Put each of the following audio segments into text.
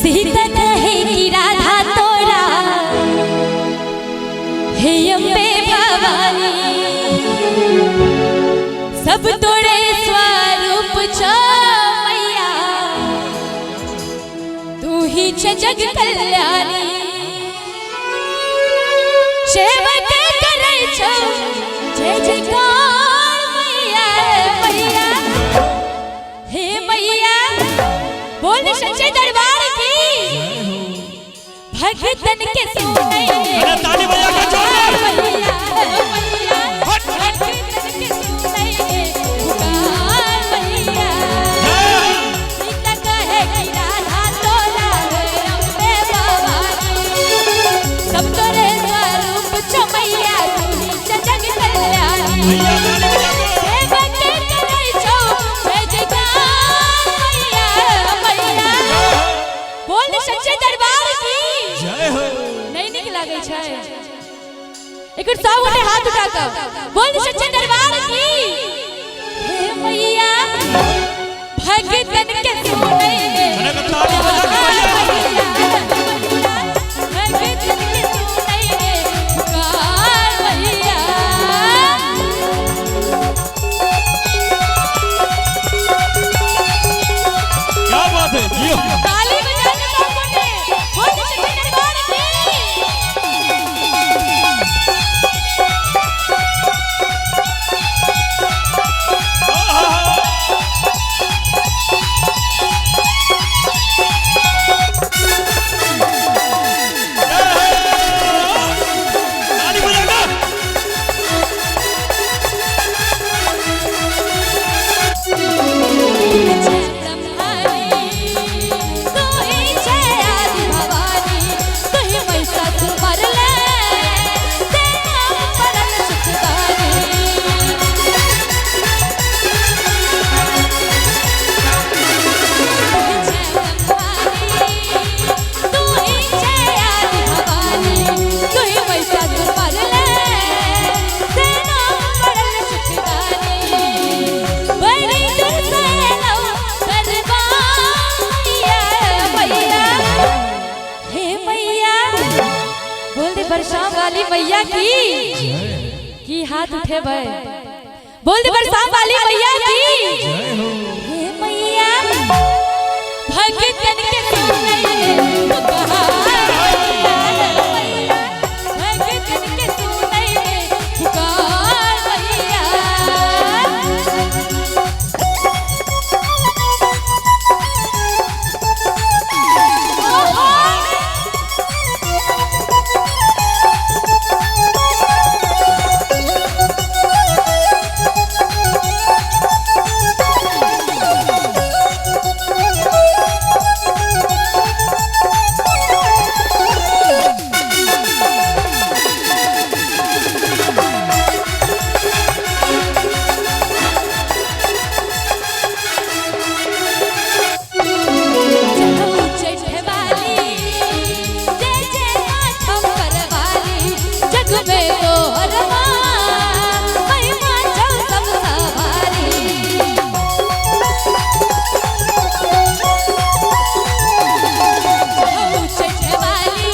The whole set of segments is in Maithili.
सीता कहे कि राधा तोरा हे अम्बे भवानी, सब तोरे स्वरूप छो मैया, तू ही छ जग कल्याणी। सेवक करै छो जय जयकार मैया, मैया हे मैया। बोल सच्चे दरबार की। भगतन के सुनै अरे ताली बजा के जोरदार। मैया मैया, हट। भगतन के सुनै पुकार मैया। जय। सीता कहे कि राधा तोरा हे अम्बे भवानी, सब तोरे स्वरूप छो मैया, तू ही छ जग कल्याणी। भैया ताली बजा के। सेवक करै छो जय जयकार मैया, मैया। बोल सच्चे दरबार की। जय हो। नहीं नीक लागै छै? एक बेर सब गोटे हाथ उठा कऽ बोल सच्चे दरबार की। हे मैया, भगतन के सुनै अरे ताली बजा के भैया। भगतन के सुनै पुकार मैया। क्या बात है जियो। ताली बजा के सब गोटे बोल सच्चे दरबार की। ताली बजा के। जय ब्रह्मानी, तू ही जय आदि भवानी, तू ही महिषासुर मरले, ते नाम पड़ल सुखदानी। तू ही जय ब्रह्मानी, तू ही जय आदि भवानी, तू ही महिषासुर मरले, ते नाम पड़ल सुखदानी। बड़ी दूर से लो दरबार मैया, मैया हे मैया। बोल दे बरसाम वाली मैया की। की हाथ उठे भाई, बोल दे बरसाम वाली मैया की। हे मैया, भगतन के सुनै पुकार मैया, मैया। भगतन के सुनै पुकार मैया। जय चठवाली, जय जय माथम करवाली, जग में तोहर माँ महिमा छौ सब सवारी। जय चठवाली,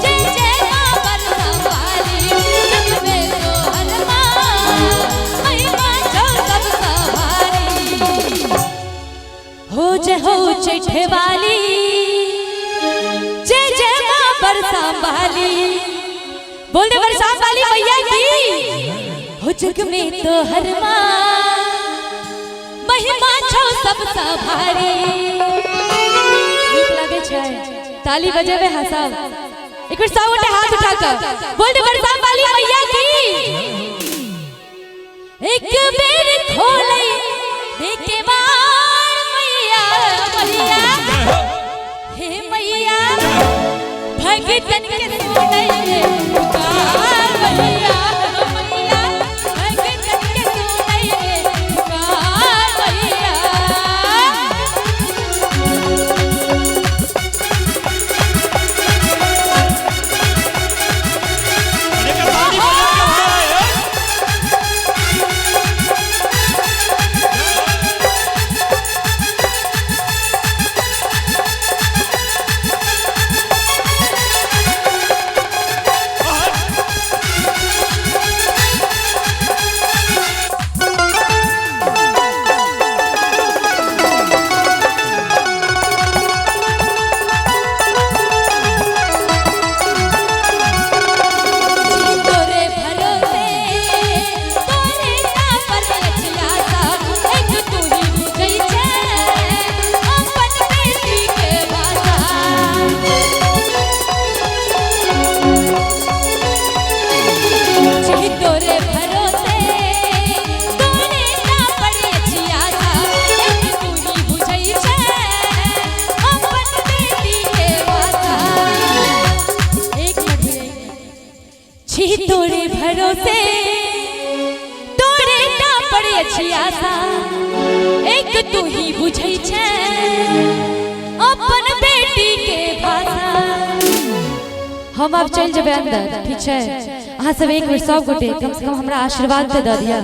जय जय माँ बरसावाली, जग में तोहर माँ महिमा छौ सब सवारी। हो जय हो चठवाली, जय जय माँ बरसा वाली। बोल दे बरसा वाली मैया की। हो जग में तो हर माँ महिमा छौ सब भारी। नीक लागै छै? ताली बजेबै हंसब। एक बेर सब गोटे हाथ उठा कऽ बोल दे बरसा वाली मैया की। एक बेर खोलै देखे बार मैया, मैया हे मैया। भगतन के सुनै पुकार मैया, मैया। भगतन के सुनै पुकार मैया। अरे ताली बजा के भैया। भरोसे तोरे टा पर अछि आशा, एक तू ही बुझै छै अपन बेटी के भाषा। हम आब चलि जेबै अंदर, ठीक छै? अहाँ सब एक बेर सब गोटे कम से कम हमरा आशीर्वाद तऽ दऽ दिअ।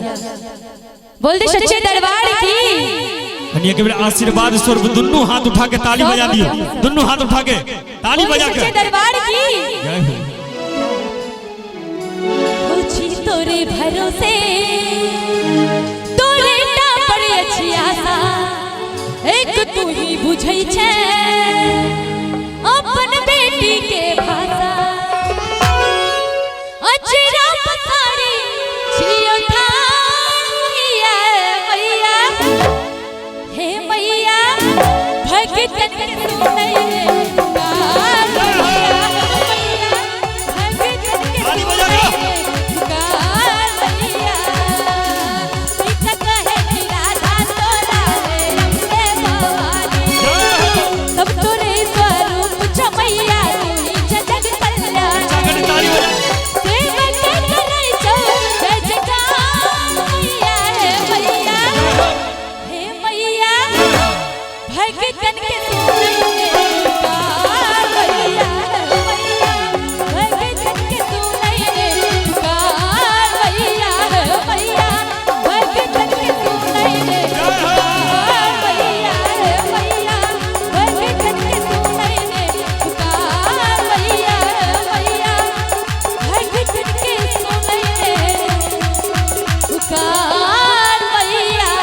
बोल दे सच्चे दरबार की। यानी एक बेर आशीर्वाद स्वरूप दुनू हाथ उठा के ताली बजा दियो, दुनू हाथ उठा के ताली बोल दे बजा के। सच्चे दरबार की। जय हो। छी तोरे भरोसे तोरे टा पर अछि आशा, एक तू ही बुझै छै अपन बेटी के भाषा। अचरा पसारी छियो थाइया मैया, हे मैया भगतन के सुनै रे पुकार मैया, मैया भगतन के ताली सुनै बजा के। रे पुकार मैया। सीता कहे कि राधा तोरा रे अम्बे भवानी, जय हो। सब तोरे स्वरूप छ मैया, तू ही छ जग कल्याणी। जाकर ताली बजा। सेवक करै छौ जय जयकार मैया, हे मैया, हे मैया भगतन के सुनै रे पुकार मैया, मैया भगतन के सुनै रे पुकार मैया, मैया भगतन के सुनै रे पुकार मैया, मैया भगतन के सुनै रे पुकार मैया, मैया भगतन के सुनै रे पुकार मैया।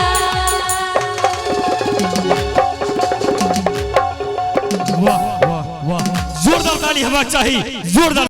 वाह वाह वाह, जोरदार ताली हवा चाहिए, जोरदार।